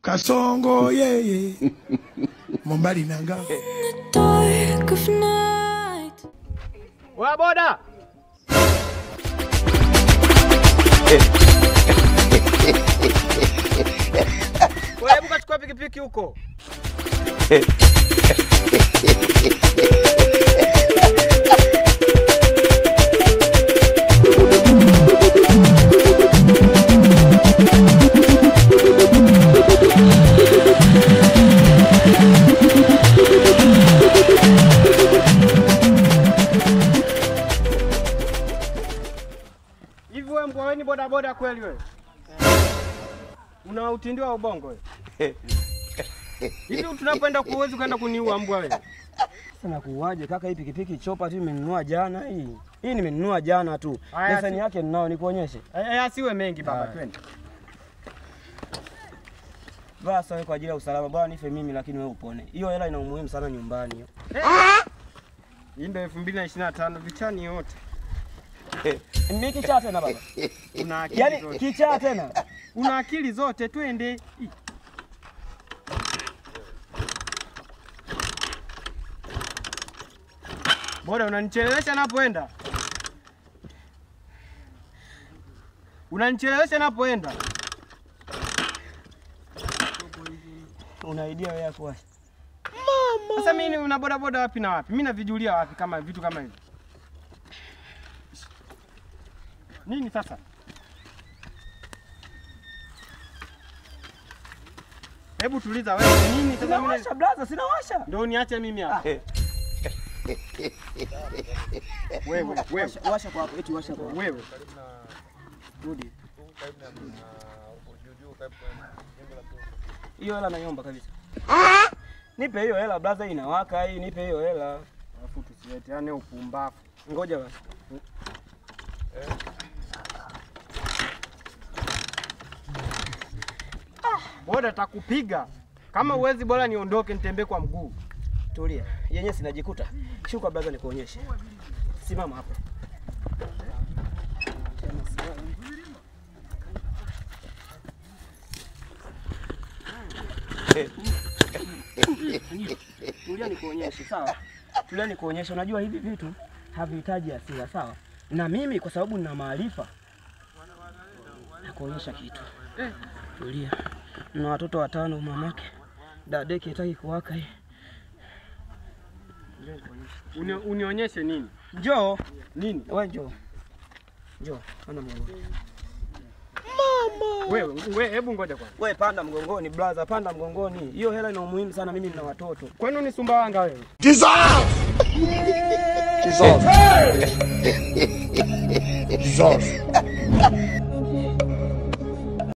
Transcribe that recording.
Kasongo yeye. Mombali nanga. Wa boda. Wewe hebu kachukua pikipiki huko. Hivi wewe mbwa ni boda boda kweli wewe? Una utindi wa ubongo wewe? Hivi tunapoenda kuwezi kwenda kuniua mbwa wewe? Sasa nakuuaje kaka, hii pikipiki chopa tu nimenunua jana hii. Hii nimenunua jana tu. Leseni yake ninao, nikuonyeshe. Asiwe mengi baba, twende. Basi wewe kwa ajili ya usalama bwana nife mimi lakini wewe upone. Hiyo hela ina umuhimu sana nyumbani hiyo. Hii ndio 2025 vichani yote. Mimi kichaa tena baba. Una akili yaani zote. Kichaa tena. Una akili zote, twende. Bora unanichelewesha napoenda. Unanichelewesha napoenda. Una idea wewe ya kuwasha? Mama. Sasa mimi una boda boda wapi na wapi? Mimi navijulia wapi kama vitu kama hivi? Nini sasa? Hebu tuliza wewe. Nini sasa mimi? Sinawasha blaza, sinawasha. Ndio niache mimi hapa. Wewe, wewe. Washa kwa hapo, eti washa kwa. Wewe. Rudi. Hiyo hela naiomba kabisa. Nipe hiyo hela blaza, inawaka hii, nipe hiyo hela. Alafu tusileteane upumbavu. Ngoja basi. Boda takupiga. Kama uwezi bora niondoke nitembee kwa mguu. Tulia. Yenyewe sinajikuta. Shuka blaza nikuonyeshe. Simama hapo. Tulia nikuonyeshe, sawa? Tulia nikuonyeshe. Unajua hivi vitu havihitaji hasira, sawa? Na mimi kwa sababu nina maarifa nakuonyesha kitu. Tulia. Na watoto watano mamake. Dadeke hataki kuwaka hii. Unionyeshe nini? Njoo. Nini? Wewe njoo. Njoo, panda mgongoni. Mama. Wewe hebu ngoja kwanza. Wewe panda mgongoni brother, panda mgongoni. Hiyo hela ina umuhimu sana, mimi nina watoto. Kwani ni Sumbawanga wewe? Jesus! Jesus. Jesus.